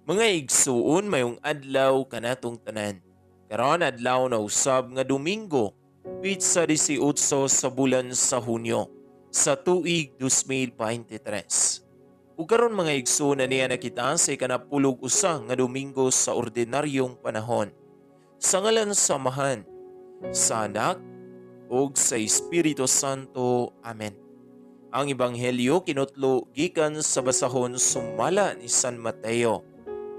Mga igsuon, mayong adlaw kanatong tanan. Karon adlaw na usab nga Domingo, pitsa 18 sa bulan sa Hunyo sa tuig 2023. Ug karon, mga igsuon, na niya nakita sa ikanapulog usa nga Domingo sa ordinaryong panahon. Sa ngalan sa Amahan, sa Anak, ug sa Espiritu Santo. Amen. Ang Ebanghelyo kinutlo gikan sa basahon sumala ni San Mateo,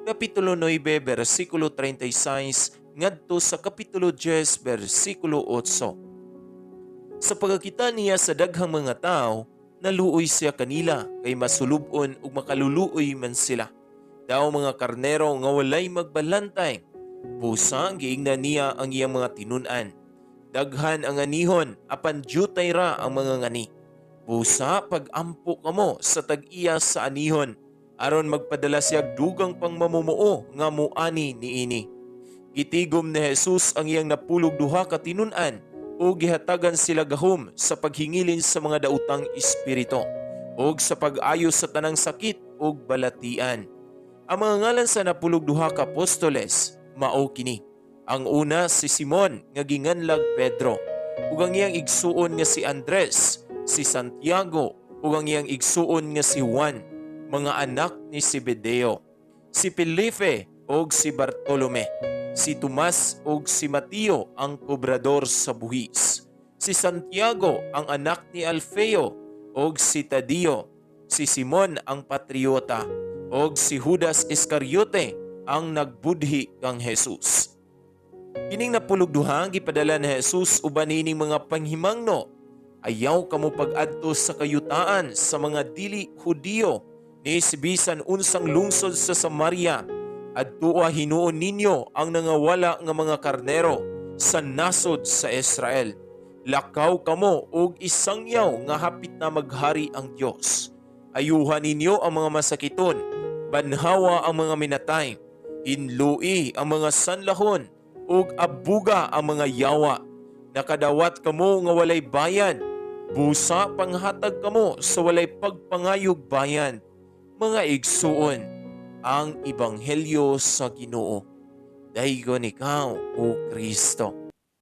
Kapitulo 9, versikulo 36 ngadto sa Kapitulo 10, versikulo 8. Sa pagkakita niya sa daghang mga tao, naluoy siya kanila kay masulub-on ug makaluluoy man sila. Daw mga karnero nga walay magbalantay. Busa giingnan niya ang iyang mga tinun-an. "Daghan ang anihon, apan dyutay ra ang mga ngani. Busa pag-ampo kamo sa tag-iya sa anihon aron magpadala siya dugang pang mamumuo nga muani niini." Gitigom ni Jesus ang iyang 12 ka tinun-an ug gihatagan sila gahom sa paghingilin sa mga daotang espiritu ug sa pag-ayo sa tanang sakit ug balatian. Ang mga ngalan sa 12 ka apostoles mao kini. Ang una, si Simon nga ginganlag Pedro ug ang iyang igsuon nga si Andres, si Santiago ug ang iyang igsuon nga si Juan, mga anak ni Zebedeo, si Felipe ug si Bartolome, si Tomas ug si Mateo ang kobrador sa buhis, si Santiago ang anak ni Alfeo ug si Tadeo, si Simon ang patriota ug si Judas Iscariote ang nagbudhi kang Jesus. Kining 12 gipadala ni Jesus uban niining mga panghimangno: "Ayaw kamo pag-adto sa kayutaan sa mga dili Hudiyo ni bisan unsang lungsod sa Samaria. Adtua hinuon ninyo ang nangawala nga mga karnero sa nasod sa Israel. Lakaw kamo og isangyaw nga hapit na maghari ang Dios. Ayuhan ninyo ang mga masakiton, banhawa ang mga minatay, hinlui ang mga sanlahon, ug abuga ang mga yawa. Nakadawat kamo nga walay bayad, busa panghatag kamo sa walay pagpangayog bayad." Mga igsuon, ang Ebanghelyo sa Ginoo. Daygon ikaw, O Kristo.